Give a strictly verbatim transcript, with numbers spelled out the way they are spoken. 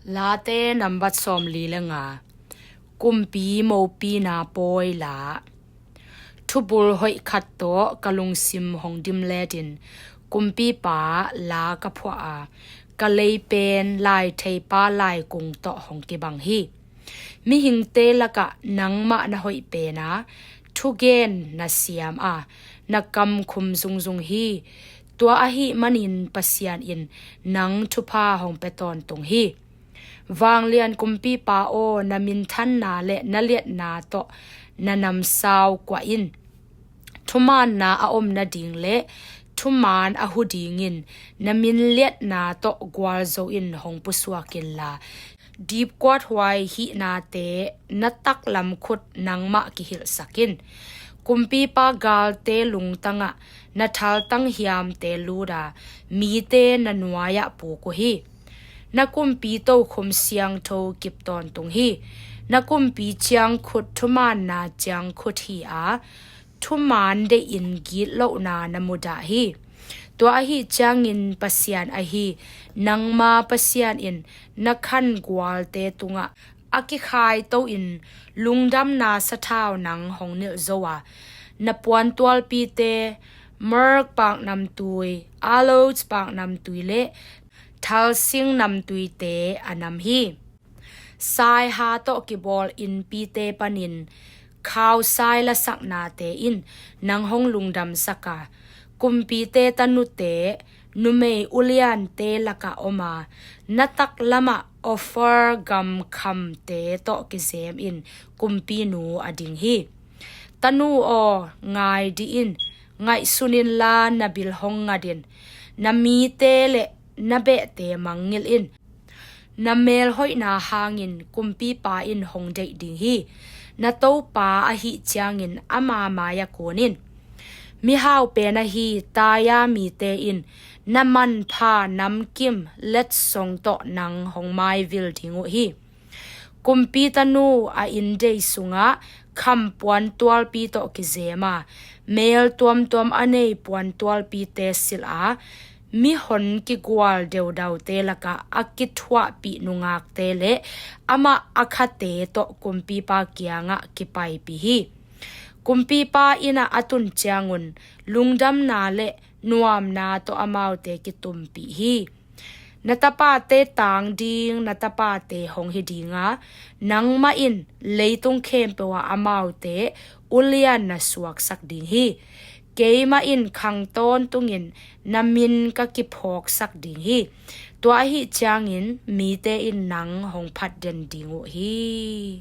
Late nambat sawmli le nga. Kumpi mopina pawi la. Thubul hoih khat tawh ka lungsim hong dim letin, kumpipa la ka phuah a, ka lei pen laitheipa laikung tawh hong kibang hi. Mihingte lakah nangmah na hoih pen a, thugen na siam a, na kamkhum zungzung hi. Tua ahih manin Pasian in nang thupha hong pia tawntung hi. Vanglian kumpipa aw, na minthanna le na liatna tawh na namsau kuah in. Thumaanna a om nading le thumaan a hu dingin na min liatna tawh gualzo in hong pusuak inla, dipkuat huai hihnate na taklam khut nangmah kihilhsak in. Kumpipa galte lungtangah na thaltang hiamte lut a, mite na nuai-ah puk uh hi. Na kumpi tokhom siangtho kip tawntung hi. Na kumpi ciangkhut thumaanna ciangkhut hi a, thumaan deihin gitlohna na mudah hi. Tua ahih ciangin Pasian ahi nangma Pasian in na khangualte tungah a kikhaito in lungdamna sathau nang hong nilh zo a, na puantualpite, myrrh paknamtui, aloes paknamtui le thalsing namtuite a nam hi. Saiha tawh kibawl innpite panin khausai lasaknate in nang hong lungdamsak a, kumpite tanute, numei uliante lakah om a, na taklamah Ophir gam khamte tawh kizem in kumpinu a ding hi. Tanu aw, ngai dih in, ngaihsun inla na bil hong ngat in, na mite le na behte mangngilh in. Na melhoihna hangin kumpipa in hong deih ding hi. Na Topa ahih ciangin ama mai-ah kun in. Mihau pen ahi Taia mite in na manpha namkim letsong tawh nang hong maivil ding uh hi. Kumpi tanu a inndei sungah kham puantualpi tawh kizem a, mel tuamtuam a nei puantualpite silh a, mihon kigual deudaute lakah a kithuahpih nungakte le amah a khate tawh kumpipa kiangah kipaipih hi. Kumpipa innah a tun ciangun lungdamna le nuamna tawh amaute kitumpih hi. Na tapate tang ding, na tapate hong hi dinga, nangmah in leitung khempeuh ah amaute ulian na suaksak ding hi. Keimah in khang tawntungin na min ka kiphawksak ding hi. Tua ahih ciangin mite in nang hong phatden ding uh hi.